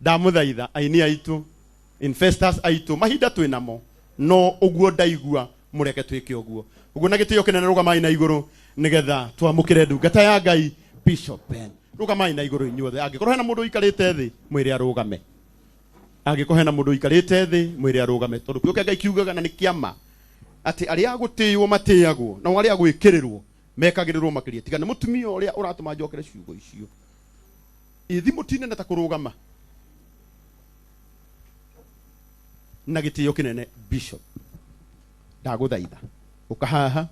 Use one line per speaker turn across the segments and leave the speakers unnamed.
Ndamũthaitha aini aitũ, investors aitũ, mahinda twĩ namo, no ũguo ndaigua mũreke twĩke ũguo. Ũguo na gĩtĩo kĩnene rũgamai na igũrũ nĩgetha twamũkĩre ndungata ya Ngai Bishop Ben. Rũgamai na igũrũ inyuothe. Angĩkorwo hena mũndũ ũikarĩte thĩ, mwĩre arũgame. Angĩkorwo hena mũndũ ũikarĩte thĩ, mwĩre arũgame, tondũ kiugo kĩa Ngai kiugaga na nĩ kĩama atĩ arĩa a gũtĩĩo matĩagwo, nao arĩa a gwĩkĩrĩrwo mekagĩrĩrwo makĩria. Tiga nĩ mũtumia ũrĩa ũratũma njokere ciugo icio. Ĩ thimũ ti nene ta kũrũgama. Na gĩtĩo kĩnene Bishop, ndagũthaitha ũka haha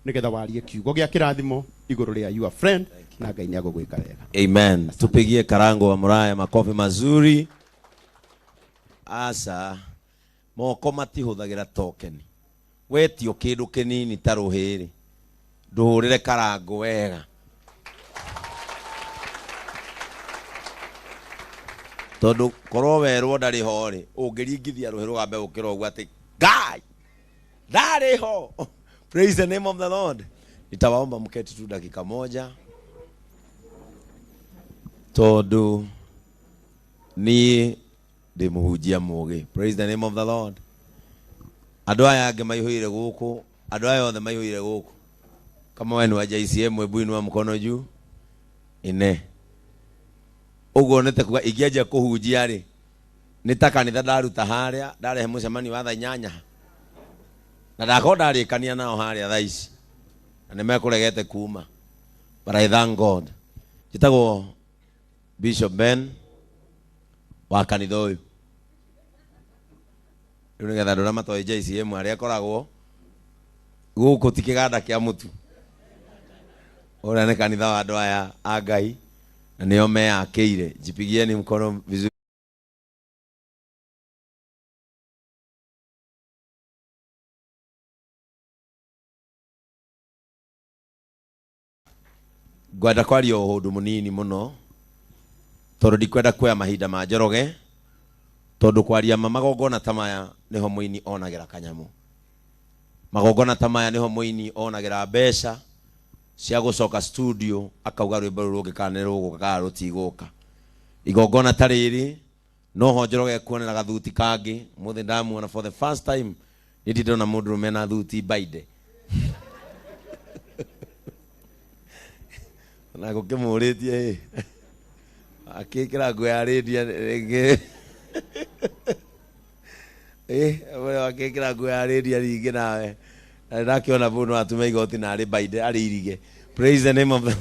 nĩgetha warie kiugo gĩa kĩrathimo igũrũ rĩa your friend, na Ngai nĩ agũgwĩka wega.
Amen. Tupigie Karango wa Muraya makofi mazuri. Asa moko matihũthagĩra token. Wetio kĩndũ kĩnini ta rũhĩrĩ, ndũhũrĩre Karango wega. Tondũ korwo werwo ndarĩ ho rĩ, ũngĩringithia rũhĩ rũgambe gũkĩra ũguo atĩ Ngai ndarĩ ho. Praise the name of the Lord. Nitawaomba mketi tu dakika moja, tondũ niĩ ndĩ mũhunjia mũgĩ. Praise the name of the Lord. Andũ aya angĩ maihũire gũkũ, andũ aya othe maihũire gũkũ. Kama wewe ni wa JCM, hebu inua mkono juu. Ine. Ũguo nĩ ta kuga ingĩanjia kũhunjia rĩ, nĩ ta kanitha ndaruta harĩa, ndarehe mũcemanio wa thaa inyanya. Na ndakorwo ndarĩkania nao harĩa thaa ici. Na nĩ mekũregete kuma. But I thank God. Njĩtagwo Bishop Ben wa kanitha ũyũ. Rĩu nĩgetha andũ arĩa matoĩ JCM harĩa ĩkoragwo, gũkũ ti kĩganda kĩa mũtu. Ũrĩa nĩ kanitha wa andũ aya a Ngai, na nĩo meyakĩire. Jipigieni mkono vizuri. Ngwenda kwaria ũndũ mũnini mũno, tondũ ndikwenda kuoya mahinda ma Njoroge, tondũ kwaria ma magongona ta maya nĩho mũini onagĩra kanyamũ. Magongona ta maya nĩho mũini onagĩra mbeca cia gũcoka studio akauga rwĩmbo rũu rũngĩ kana nĩ rũgũka kana rũtigũka. Igongona ta rĩrĩ noho Njoroge ekuonera gathuti kangĩ. Mũthĩ ndamuona for the first time, niĩ ndirĩ ndona mũndũrũme na thuti mbainde. Na gũkĩmũrĩtie ĩ akĩkĩra nguo ya rĩndia rĩngĩ ĩ akĩkĩra nguo ya rĩndia rĩngĩ nawe na ndakĩona mũndũ no atume igoti na arĩ mbainde arĩ irige. Praise the name of the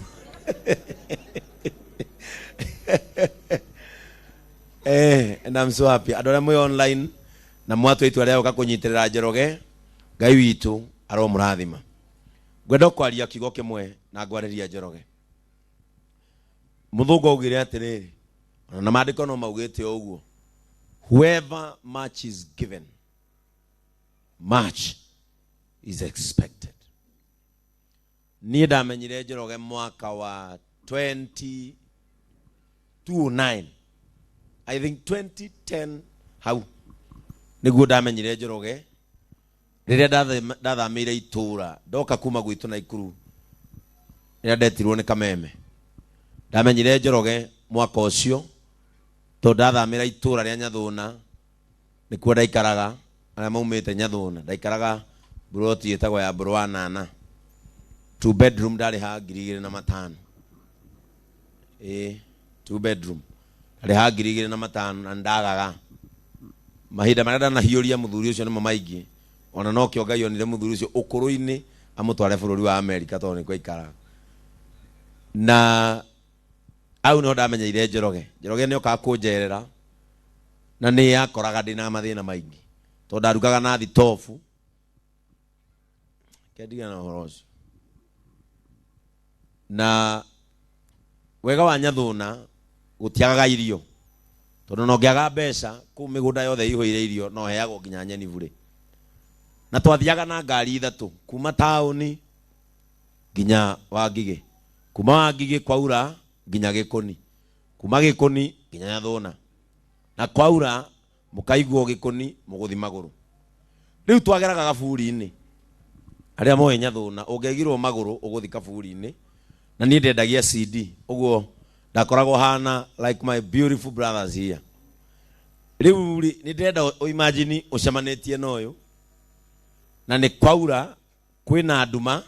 and I'm so happy. Andũ arĩa mwĩ online na mwatua itua rĩa gũka kũnyitĩrĩra Njoroge, Ngai witũ aromũrathima. Ngwenda kwaria kiugo kĩmwe na ngwarĩria Njoroge. Mũthũngũ augire atĩrĩrĩ, ona na maandĩko no maugĩte ũguo, whoever much is given, much is expected. Niĩ ndamenyire Njoroge mwaka wa 2009, I think 2010 hau nĩguo ndamenyire Njoroge. Rĩrĩa ndathamĩire itũũra ndoka kuma gwitũ Naikuru, rĩrĩa ndetirwo nĩ Kameme, ndamenyire Njoroge mwaka ũcio, tondũ ndathamĩra itũũra rĩa Nyathũna nĩkuo ndaikaraga. Arĩa maumĩte Nyathũna, ndaikaraga buroti ĩtagwo ya Mbũrũ wa Nana, 2 bedroom, ndarĩhaga ngiri igĩrĩ na matano. Ĩ 2 bedroom ndarĩhaga ngiri igĩrĩ na matano, na ndagaga mahinda marĩa ndanahiũria mũthuri ũcio nĩmo maingĩ. Ona nokĩo Ngai onire mũthuri ũcio ũkũrũ-inĩ amũtware bũrũri wa Amerika, tondũ nĩkuo aikaraga. Na au nĩho ndamenyeire Njoroge. Njoroge nĩ okaga kũnjerera na nĩ akoraga ndĩna mathĩna maingĩ, tondũ ndarugaga na thitobu. Kendigana na ũhoro ũcio. Na wega wa Nyathũna gũtiagaga irio, tondũ no ngĩaga mbeca kũu mĩgũnda yothe ĩihũire irio, no heagwo nginya nyeni burĩ. Na twathiaga na ngari ithatũ kuma taũni nginya Wangigĩ, kuma Wangigĩ kwaura nginya Gĩkũni, kuma Gĩkũni nginya Nyathũna, na kwaura mũkaiguo Gĩkũni mũgũthi magũrũ. Rĩu twageraga gaburi-inĩ, arĩa moĩ Nyathũna, ũngĩaigirwo magũrũ ũgũthi kaburi-inĩ. Na niĩ ndendagia CD, ũguo ndakoragwo hana like my beautiful brothers here. Rĩu rĩ, nĩ ndĩrenda ũimagine ũcemanĩtie na ũyũ na nĩ kwaura, kwĩna nduma,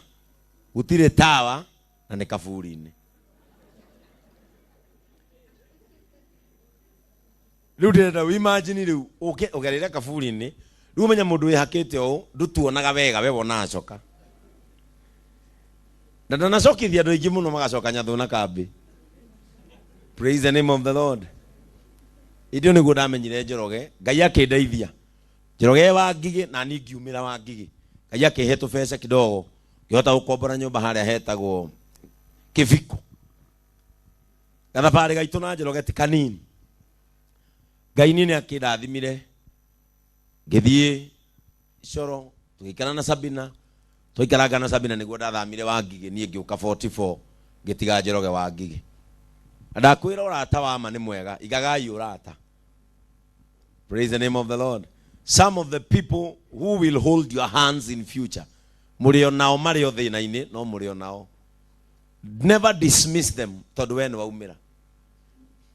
gũtirĩ tawa na nĩ kaburi-inĩ. Rĩu ndĩrenda ũimagine rĩu ũke ũgerere kaburi-inĩ, rĩu ũmenye mũndũ wĩhakĩte ũũ ndũtuonaga wega, we wonaga coka. Na ndanacokithia andũ aingĩ mũno magacoka nyathũ na kambĩ. Praise the name of the Lord. Hĩndĩ ĩyo nĩguo ndamenyire Njoroge, Ngai akĩndeithia. Njoroge wa Ngigĩ na niĩ ngiumĩra wa Ngigĩ. Ngai akĩhe tũbeca kidogo, ngĩhota gũkombora nyũmba harĩa hetagwo Kĩbiko. Gathabarĩ gaitũ na Njoroge ti kanini. Ngai niĩ nĩ akĩndathimire, ngĩthiĩ Coro, tũgĩikara na Sabina, twaikaranga na Sabina nĩguo ndathamire wa Ngigĩ, niĩ ngĩũka 44 ngĩtiga Njoroge wa Ngigĩ. Na ndakwĩra ũrata wa ma nĩ mwega, igagai ũrata. Praise the name of the Lord. Some of the people who will hold your hands in future, mũrĩ o nao marĩ o thĩna-inĩ, no mũrĩ o nao. Never dismiss them tondũ we nĩ waumĩra.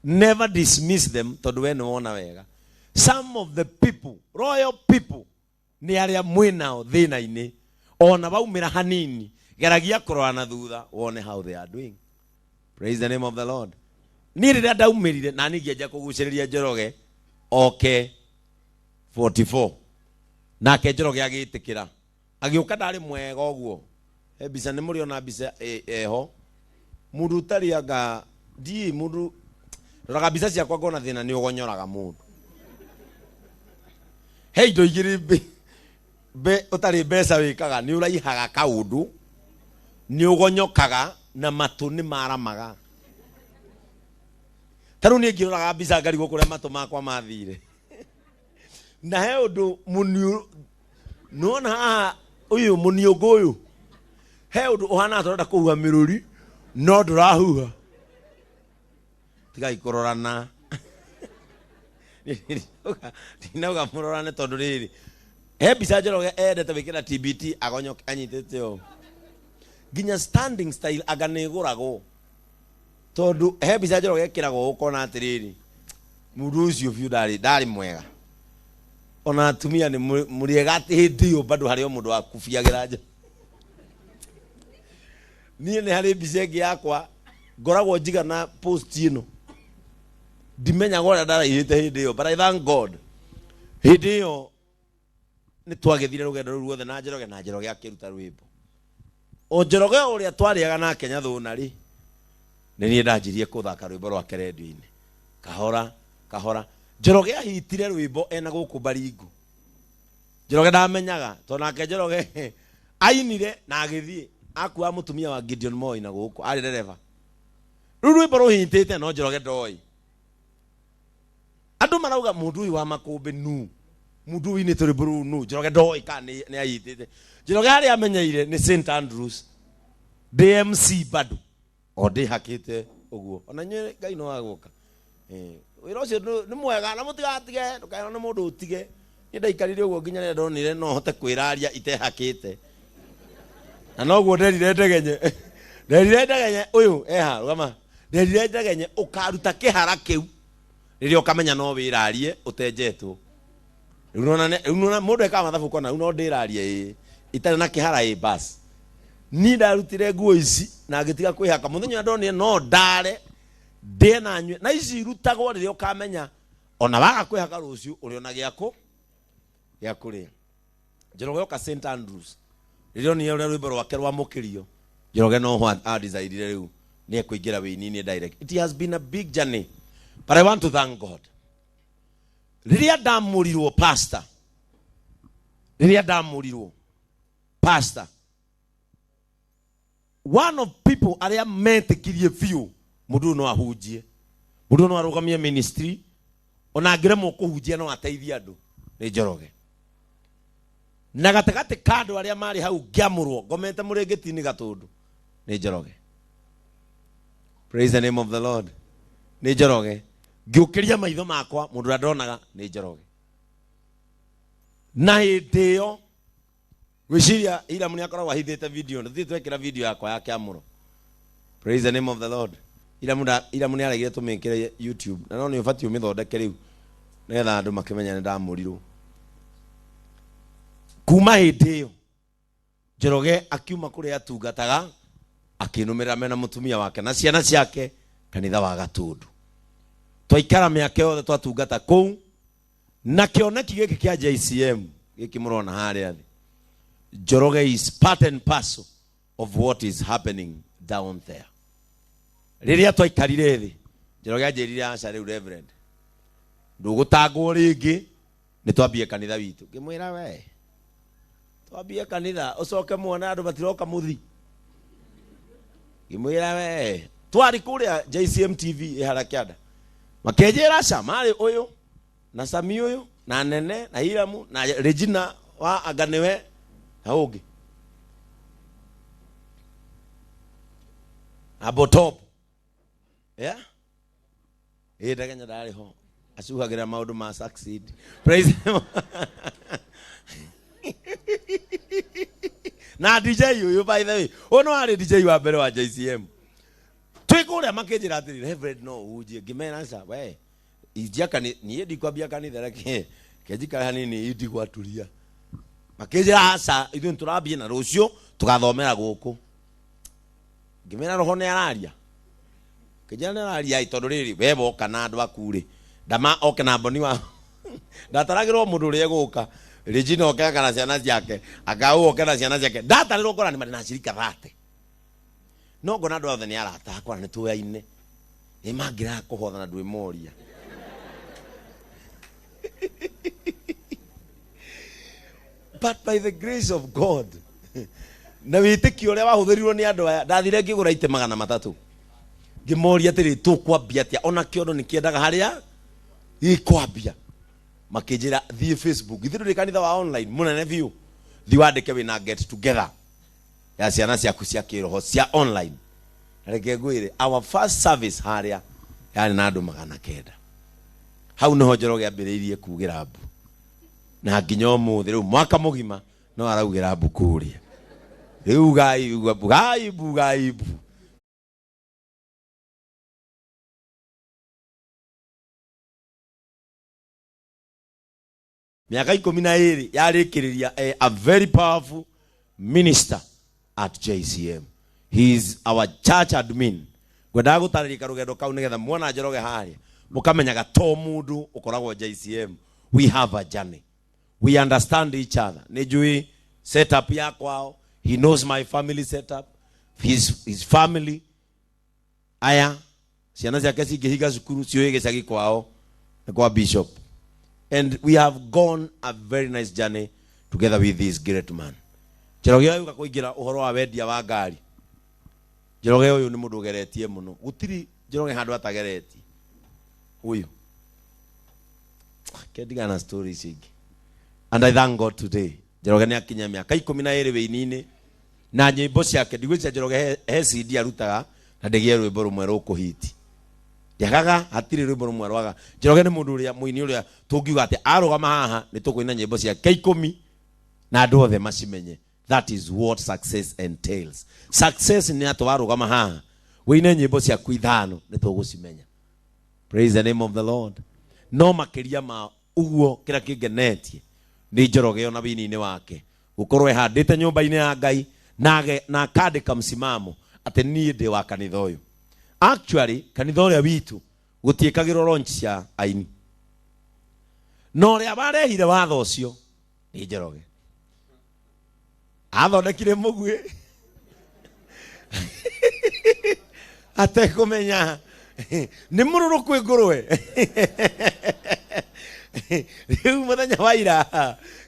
Never dismiss them tondũ we nĩ wona wega. Some of the people, royal people, nĩ arĩa mwĩ nao thĩna-inĩ, ona waumĩra hanini, geragia kũrora na thutha wone how they are doing. Praise the name of the Lord. Niĩ rĩrĩa ndaumĩrire na niĩ ngĩanjia kũgucĩrĩria Njoroge oke 44, nake Njoroge agĩtĩkĩra, agĩũka ndarĩ mwega ũguo. He mbica nĩ mũrĩ ona mbica eho, mũndũ ũtarĩ anga ndiĩ mũndũ roraga mbica ciakwa ngona thĩna nĩ ũgonyoraga mũndũ. He indo igĩrĩ ũtarĩ mbeca wĩkaga, nĩ ũraihaga kaũndũ, nĩ ũgonyokaga na matũ nĩ maramaga. Ta rĩu niĩ ngĩroraga mbica ngarigwo kũrĩa matũ makwa mathire. Na he ũndũ mũniũ, nĩwona haha ũyũ mũniũngũ ũyũ, he ũndũ ũhana ta ũrenda kũhuha mĩrũri no ndũrahuha. Tigai kũrorana. Ndinauga mũrorane tondũ rĩrĩ, he mbica Njoroge endete gwĩkĩra TBT agonyoke anyitĩte ũũ. Nginya standing style anga nĩ ĩgũragwo. Tondũ he mbica Njoroge ĩkĩragwo ũkona atĩrĩrĩ, mũndũ ũcio biũ ndarĩ mwega. Ona atumia nĩ mũrĩega atĩ hĩndĩ ĩyo bado harĩ o mũndũ wakubiagĩra nja. Niĩ nĩ harĩ mbica ĩngĩ yakwa ngoragwo njigana post ĩno. Ndimenyaga ũrĩa ndaraihĩte hĩndĩ ĩyo, but I thank God. Hĩndĩ ĩyo nĩ twagĩthire rũgendo rũu ruothe na Njoroge, na Njoroge akĩruta rwĩmbo. O Njoroge ũrĩa twarĩaga nake Nyathũna rĩ, nĩ niĩ ndanjirie kũthaka rwĩmbo rwake redio-inĩ. Kahora, kahora. Njoroge ahitire rwĩmbo ena gũkũ Baringo. Njoroge ndamenyaga, tondũ nake Njoroge ainire na agĩthiĩ. Akuaga mũtumia wa Gideon Moi na gũkũ, arĩ ndereba. Rĩu rwĩmbo rũhitĩte no Njoroge ndoĩ. Andũ marauga mũndũ ũyũ wa makũmbĩ nu, mũndũ ũyũ ũinĩte rwĩmbo rũu nu, Njoroge ndoĩ kana nĩ ahitĩte. Njoroge harĩa amenyeire nĩ St Andrews, ndĩ MC bado, o ndĩhakĩte ũguo. Ona inyuĩ Ngai no agũka. Wĩra ũcio nĩ mwega na mũtigatige, ndũkaherwo nĩ mũndũ ũtige. Niĩ ndaikarire ũguo nginya rĩrĩa ndonire no hote kwĩraria itehakĩte. Na noguo nderire Ndegenye. Nderire Ndegenye ũyũ eha rũgama. Nderire Ndegenye ũkaruta kĩhara kĩu rĩrĩa ũkamenya no wĩrarie ũtenjetwo. Rĩu nona rĩu nona mũndũ ekaga mathabu kona rĩu no ndĩrarie ĩĩ itarĩ na kĩhara ĩĩ bas. Niĩ ndarutire nguo ici na ngĩtiga kwĩhaka mũthenya ũrĩa ndonire no ndare ndĩe na nyue, na ici irutagwo rĩrĩa ũkamenya ona waga kwĩhaka rũciũ ũrĩ ona gĩa kũrĩa. Njoroge oka St Andrews rĩrĩa onire ũrĩa rwĩmbo rwake rwamũkĩrio, Njoroge no ho adecidire rĩu nĩ ekũingĩra wĩini-inĩ direct. It has been a big journey, but I want to thank God. Rĩrĩa ndamũrirwo pastor, rĩrĩa ndamũrirwo pastor, one of people arĩa metĩkirie biũ mũndũ ũyũ no ahunjie, mũndũ ũyũ no arũgamie ministry, ona angĩremwo kũhunjia no ateithie andũ, nĩ Njoroge. Na gatagatĩ ka andũ arĩa marĩ hau ngĩamũrwo ngomete mũrĩngĩti-inĩ Gatũndũ, nĩ Njoroge. Praise the name of the Lord. Nĩ Njoroge. Ngĩũkĩria maitho makwa mũndũ ũrĩa ndonaga nĩ Njoroge. Na hĩndĩ ĩyo gwĩciria Hiram nĩ akoragwo ahithĩte video, tũthiĩ twekĩra video yakwa ya kĩamũro. Praise the name of the Lord. Hiram nĩ aregire tũmĩkĩre YouTube, na no nĩ ũbatiĩ ũmĩthondeke rĩu. Nĩgetha andũ makĩmenya nĩ ndamũrirwo. Kuma hĩndĩ ĩyo Njoroge akiuma kũrĩa atungataga akĩnũmĩrĩra mena mũtumia wake na ciana ciake kanitha wa Gatundu. Twaikara mĩaka yothe twatungata kũu na kĩoneki gĩkĩ kĩa JCM gĩkĩ mũrona harĩa thĩ. Njoroge is part and parcel of what is happening down there. Rĩrĩa twaikarire thĩ Njoroge anjĩrire aca rĩu Reverend ndũgũtangwo rĩngĩ nĩ twambie kanitha witũ. Ngĩmwĩra we twambie kanitha ũcoke muone andũ matiroka mũthi. Ngĩmwĩra we twarĩ kũrĩa JCM TV ĩhara kĩanda makĩnjĩra aca marĩ ũyũ na Sami ũyũ na Nene na Hiramu na Regina wa anga nĩwe na ũngĩ na Botop yeah ĩ ndagenya ndarĩ ho acuhagĩra maũndũ ma succeed. Praise him. Na DJ ũyũ by the way ũyũ no arĩ DJ wa mbere wa JCM twĩ kũrĩa makĩnjĩra atĩrĩ Reverend no ũhunjie. Ngĩmera aca we injia niĩ ndikwambia kanitha reke kenjikare hanini indigwaturia. Makĩnjĩra aca ithuĩ nĩtũrambie na rũciũ tũgathomera gũkũ. Ngĩmera roho nĩ araria. Kĩnjĩra nĩ araria ĩ tondũ rĩrĩ we woka na andũ aku rĩ ndama oke na mboni wa ndataragĩrwo mũndũ ũrĩa egũka Regina oke kana ciana ciake akau oke na ciana ciake ndatarĩrwo ngora nĩ marĩ na cirika thate no ngona andũ othe nĩ arata akwa na nĩ tũyaine ĩ mangĩraga kũhotha na ndwĩmoria. But by the grace of God na wĩtĩkio ũrĩa wahũthĩrirwo nĩ andũ aya ndathire ngĩgũra itĩ 300 ngĩmoria atĩrĩ tũkwambia atĩa ona kĩondo nĩ kĩendaga harĩa gĩkwambia. Makĩnjĩra thiĩ Facebook ithuĩ tũrĩ kanitha wa online mũnene biũ thiĩ wandĩke wĩna get together ya ciana ciaku cia kĩroho cia online. Na reke ngwĩre our first service harĩa yarĩ na andũ 900. Hau nĩho Njoroge ambĩrĩirie kugĩra mbu na nginya ũmũthĩ rĩu mwaka mũgima no araugĩra mbu kũrĩa rĩu gai mbu gai mbu gai mbu. Mĩaka 12 yarĩkĩrĩria a very powerful minister at JCM. He is our church admin. Ngwendaga gũtarĩria karũgendo kau nĩgetha muona Njoroge harĩa mũkamenyaga to mũndũ ũkoragwo JCM. We have a journey. We understand each other. Nĩ njũĩ setup ya kwao. He knows my family setup. His family. Aya ciana ciake cingĩhinga cukuru ciũĩ gĩcagi kwao nĩ kwa bishop. And we have gone a very nice journey together with this great man. Njoroge ũyũ kũingĩra ũhoro wa wendia wa ngari. Njoroge ũyũ nĩ mũndũ ũgeretie mũno. Gũtirĩ Njoroge handũ atageretie. Ũyũ. Kendigana na story ici ingĩ. And I thank God today. Njoroge nĩ akinya mĩaka 12 wĩini-inĩ na nyĩmbo ciake ndigwĩciria Njoroge he CD arutaga na ndĩgĩe rwĩmbo rũmwe rũkũhiti. Ndiagaga hatirĩ rwĩmbo rũmwe rwaga. Njoroge nĩ mũndũ ũrĩa mũini ũrĩa tũngiuga atĩ arũgama haha nĩ tũkũina nyĩmbo ciake 10 na andũ othe macimenye. That is what success entails. Success nĩ atĩ warũgama haha wĩine nyĩmbo ciaku 5 nĩ tũgũcimenya. Praise the name of the Lord. No makĩria ma ũguo kĩrĩa kĩngenetie nĩ Njoroge ona wĩini-inĩ wake gũkorwo ehandĩte nyũmba-inĩ ya Ngai na akandĩka msimamo atĩ niĩ ndĩ wa kanitha ũyũ. Actually kanitha ũrĩa witũ gũtiĩkagĩrwo launch cia aini. No ũrĩa warehire watho ũcio nĩ Njoroge. Athondekire mũguĩ atekũmenya nĩ mũrũrũ kwĩ ngũrwe. Rĩu mũthenya wa ira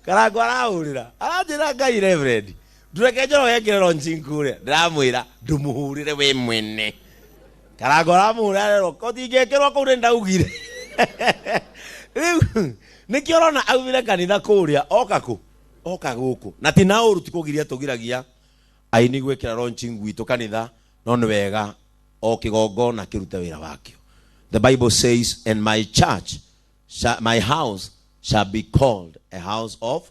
Karango arahũrĩra aranjĩra Ngai Reverend ndũreke Njoroge ekĩre launching kũrĩa. Ndĩramwĩra ndũmũhũrĩre we mwene. Karango aramũhũrĩra arerwo kotingĩkĩrwo kũu nĩ ndaugire. Rĩu nĩkĩo ũrona aumire kanitha kũrĩa oka kũ oka gũkũ na ti na ũru ti kũgiria tũgiragia aini gwĩkĩra launching gwitũ kanitha no nĩ wega o kĩgongona kĩrute wĩra wakĩo. The Bible says, and my church, my house shall be called a house of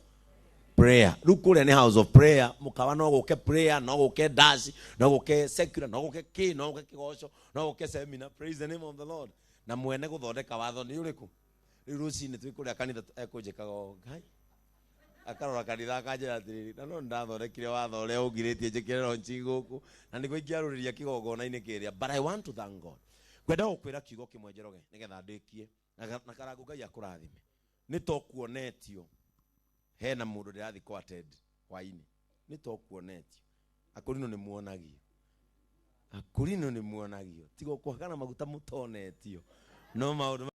prayer. Rĩu kũrĩa nĩ house of prayer, mũkawa no gũke prayer, no gũke dance, no gũke secular, no gũke kĩ, no gũke kĩgoco, no gũke seminar. Praise the name of the Lord. Na mwene gũthondeka watho nĩ ũrĩkũ? Rĩu rũcinĩ twĩ kũrĩa kanitha ekũnjĩkaga o Ngai akarora kanitha akanjĩra atĩrĩrĩ, na no nĩndathondekire watho ũrĩa ũngirĩtie njĩkĩre ronchi gũkũ na nĩguo ingĩarũrĩria kĩgongona-inĩ kĩrĩa. But I want to thank God. Ngwenda gũkwĩra kiugo kĩmwe Njoroge nĩgetha ndĩkie na Karangu Ngai akũrathime. Nĩ to kuonetio hena mũndũ ndĩrathiĩ kũ attend hwainĩ, nĩ to kuonetio akũrinũ nĩ muonagio, akũrinũ nĩ muonagio, tiga kũhakana maguta mũtonetio no maũndũ.